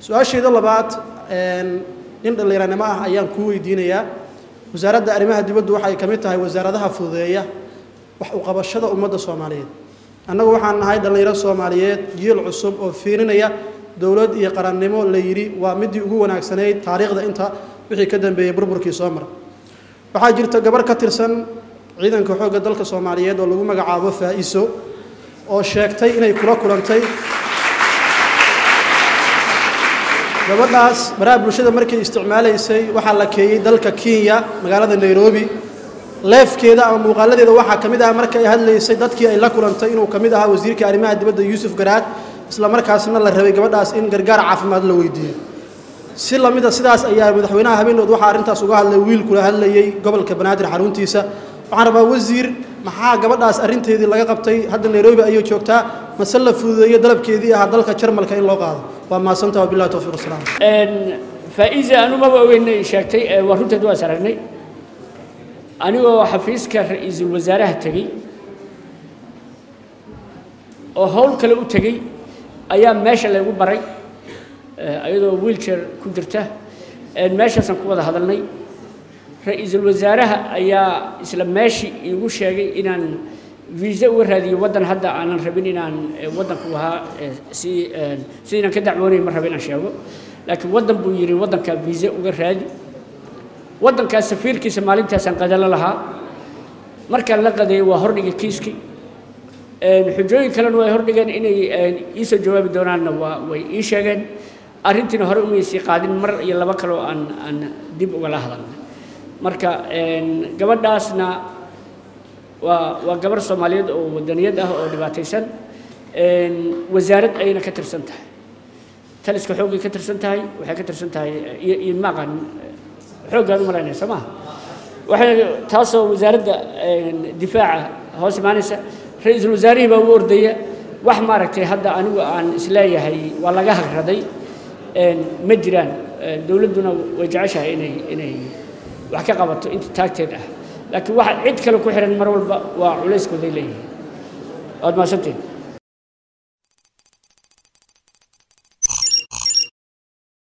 Su-aasheeda labaad, nin dhallinyaranimo ah ayaan kuu weydiinayaa. Wasaaradda arrimaha dibaddu waxay ka mid tahay wasaaradaha fududeeya wax u qabashada ummadda Soomaaliyeed. Annagu waxaan nahay dhallinyaro Soomaaliyeed, jiil cusub oo fiirinaya dowlad iyo qarannimo la yidhi waa midii ugu wanaagsanayd taariikhda inta wixii ka dambeeyey burburkii soo mara. Waxaa jirta gabar ka tirsan ciidanka xoogga dalka Soomaaliyeed oo lagu magacaabo Faa'iso oo sheegtay inay kula kulantay gabadhaas baraha bulshada markay isticmaalaysay. Waxaa la keeyey dalka Kenya, magaalada Nairobi. Leefkeeda ama muuqaaladeeda waxaa ka mid ah marka ay hadlaysay dadkii ay la kulantay inuu ka mid ahaa wasiirka arrimaha dibadda Yuusuf Garaad, isla markaasna la rabay gabadhaas in gargaar caafimaad la weydiiyo. Si lamida sidaas ayaa madaxweynaha habeenood waxaa arrintaas uga hadlay wiil kula hadlayey gobolka Banaadir xaruntiisa. Waxaan rabaa, wasiir, maxaa gabadhaas arrinteedii laga qabtay? Hadda Nairobi ayay joogtaa, mase la fududeeyo dalabkeedii ahaa dalka Jarmalka in loo qaado? Waa mahadsantaha, wabillahi towfiiq, wasalaam. Faa'iza anu maba ogeynay sheegtay, waa runteed, waa is aragnay anigoo xafiiska ra-iisul wasaaraha tegey oo howl kale u tegey ayaa meesha laygu baray ayadoo wheelchair ku jirta. Meeshaasaan ku wada hadalnay. Ra-iisul wasaaraha ayaa isla meeshii iigu sheegay inaan visa uga raadiyo waddan. Hadda aanan rabin inaan waddanku ahaa si sidiinaan ka dacwoonay ma raba inaan sheego, laakiin waddan buu yidhi waddankaa visa uga raadi. Waddankaas safiirkiisa maalintaasaan qadalo lahaa. Markaan la qadeeyey waa hordhigay kiiskii, xujooyin kalena way hordhigeen, inay iisoo jawaabi doonaanna waa way ii sheegeen. Arrintiina hore umaysii qaadin, mar iyo laba kaloo aan dib ugala hadalnay. Marka gabadhaasna waa gabar Soomaaliyeed oo wadaniyad ah oo dhibaataysan, wasaarad ayayna ka tirsan tahay, taliska xooggay ka tirsan tahay, waxay ka tirsan tahay iyo maaqan xooggaan u malaynaya soo maha, waxay taasoo wasaaradda difaaca hoos imaanaysa. Ra-iisul wasaarihii baa u ordaya. Wax maaragtay hadda anigu aan isleeyahay waa laga hagraday ma jiraan. Dowladduna way jeceshahay inay wax ka qabato inta taagteed ah, laakiin waxa cid kale ku xihan mar walba waa culayskooday leeyihiin. Waad mahadsantiin.